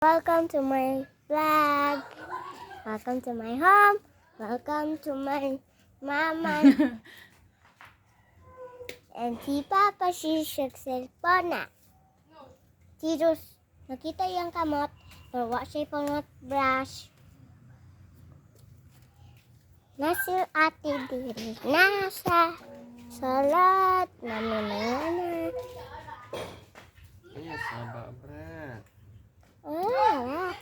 Welcome to my vlog. Welcome to my home. Welcome to my mama. And si Papa, si cellphone na. Si Rose, nakita iyang kamot, pero wa siya pangot brush. Nasa ate diri nasa salat namin na. Ay, saba, bra. Ah,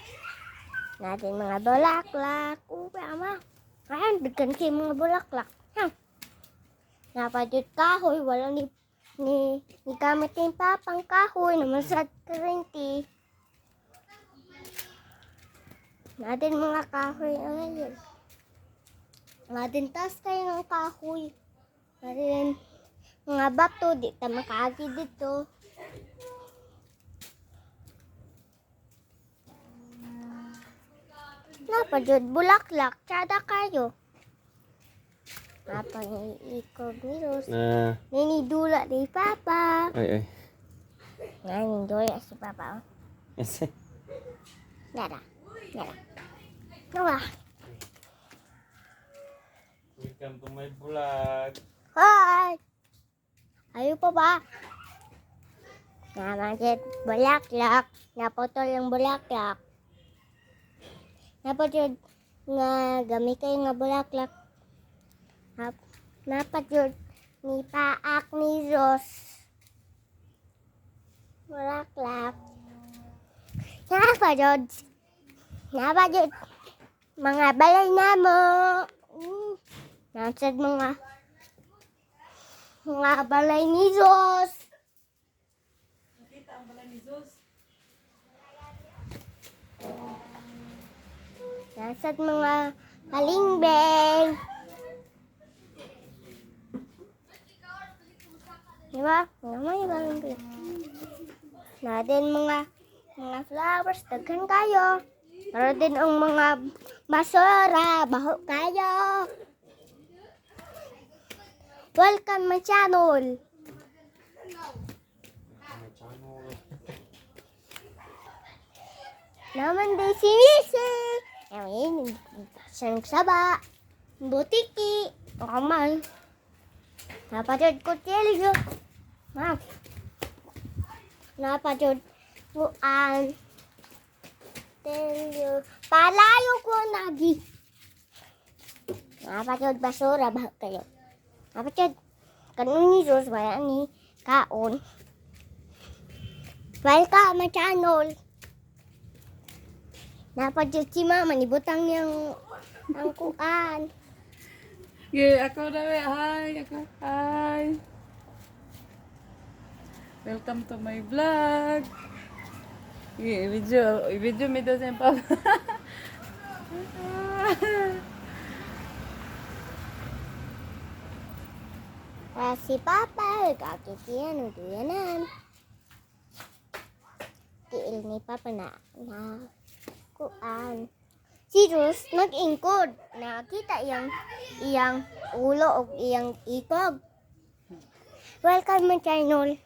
natin mga bulaklak. Uwe, ama. Ayan, daghan kay mga bulaklak. Ha? Napadjud kahoy, wala ni gamit ni papang kahoy naman sa kurente. Natin mga kahoy. Ayun. Natin taas kayo ng kahoy. Natin mga bato, di ta makaagi dito. Napadjud bulaklak, tsada kayo. Napa ni ikog ni Rose. Na, Ninidula ni Papa. Ay, ay. Nanindula si Papa. Oh. Yes. Dara. Dara. Nawa. Welcome to my vlog. Hi! Ayaw pa ba? Namanjit bulaklak. Naputol ang bulaklak. Naputol nga gamit kayo nga bulaklak. Naputol ni Paak ni Ros. Bulaklak. Naputol. Naputol. Mga balay namo. Nasad mga balay ni Ros. Nakita ang balay ni Zeus. Nasad mga kalingbeng. Di ba? Mga may kalingbeng. Natin mga flowers, daghan kayo. Pero din ang mga basura, baho kayo. Welcome my channel. My channel. Naman din si Missy. Ayun, siya nagsaba. Butiki. Kamay. Napatod ko teligo. Ma. Napatod kuan. Telyo. Palayo ko nagi. Napatod basura ba kayo? Napatod. Kanun ni Ros, wala ni kaon. Welcome my channel. Napatod si mama, nibutang niyang ang kuan. Yeah, ako na we. Hi, ako. Hi. Welcome to my vlog. Yeah, video, video mi daw sa papa. Kaya si Papa, nagkakitiyan, duyanan. Tiil ni Papa na kuan. Si Rose nag-ingkod. Nakita iyang ulo o iyang ikog. Welcome my channel.